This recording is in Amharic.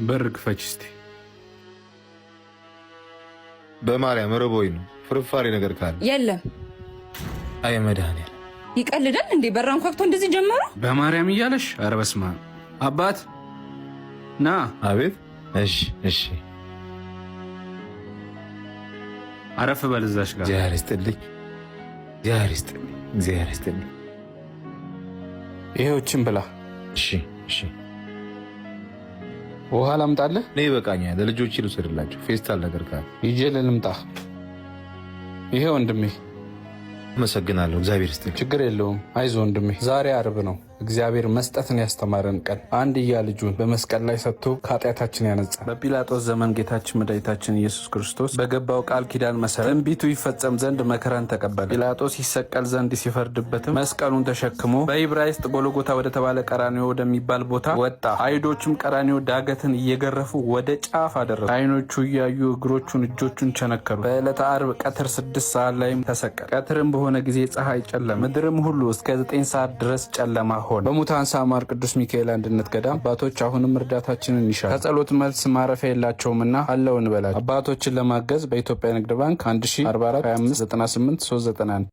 በር ክፈች እስቲ። በማርያም ርቦኝ ነው። ፍርፋሪ ነገር ካለ። የለም። አይ መድኃኒዓለም። ይቀልዳል እንዴ? በር አንኳኩቶ እንደዚህ ጀመሩ። በማርያም እያለሽ፣ ኧረ በስመ አብ። አባት ና። አቤት። እሺ። አረፍ በል እዛሽ ጋር። እግዚአብሔር ይስጥልኝ። እግዚአብሔር ይስጥልኝ። እግዚአብሔር ይስጥልኝ። ይሄዎችን ብላ። እሺ። ውሃ ላምጣልህ? እኔ ይበቃኛል። ለልጆች ልውሰድላቸው። ፌስታል ነገር ካለ። ይዤ ልምጣ። ይሄ ወንድሜ። አመሰግናለሁ። እግዚአብሔር ይስጥልኝ። ችግር የለውም። አይዞ ወንድሜ። ዛሬ አርብ ነው። እግዚአብሔር መስጠትን ያስተማረን ቀን። አንድያ ልጁን በመስቀል ላይ ሰጥቶ ከኃጢአታችን ያነጻ። በጲላጦስ ዘመን ጌታችን መድኃኒታችን ኢየሱስ ክርስቶስ በገባው ቃል ኪዳን መሰረት ትንቢቱ ይፈጸም ዘንድ መከራን ተቀበለ። ጲላጦስ ይሰቀል ዘንድ ሲፈርድበትም መስቀሉን ተሸክሞ በዕብራይስጥ ጎልጎታ ወደተባለ ቀራኒዮ ወደሚባል ቦታ ወጣ። አይሁዶችም ቀራኒዮ ዳገትን እየገረፉ ወደ ጫፍ አደረሱ። አይኖቹ እያዩ እግሮቹን እጆቹን ቸነከሩ። በዕለተ አርብ ቀትር 6 ሰዓት ላይም ተሰቀለ። ቀትርም በሆነ ጊዜ ፀሐይ ጨለመ፣ ምድርም ሁሉ እስከ 9 ሰዓት ድረስ ጨለማ ሆነ። በሙታን ሳማር ቅዱስ ሚካኤል አንድነት ገዳም አባቶች አሁንም እርዳታችንን ይሻል። ከጸሎት መልስ ማረፊያ የላቸውምና አለው እንበላቸው። አባቶችን ለማገዝ በኢትዮጵያ ንግድ ባንክ 1044 25 98 391።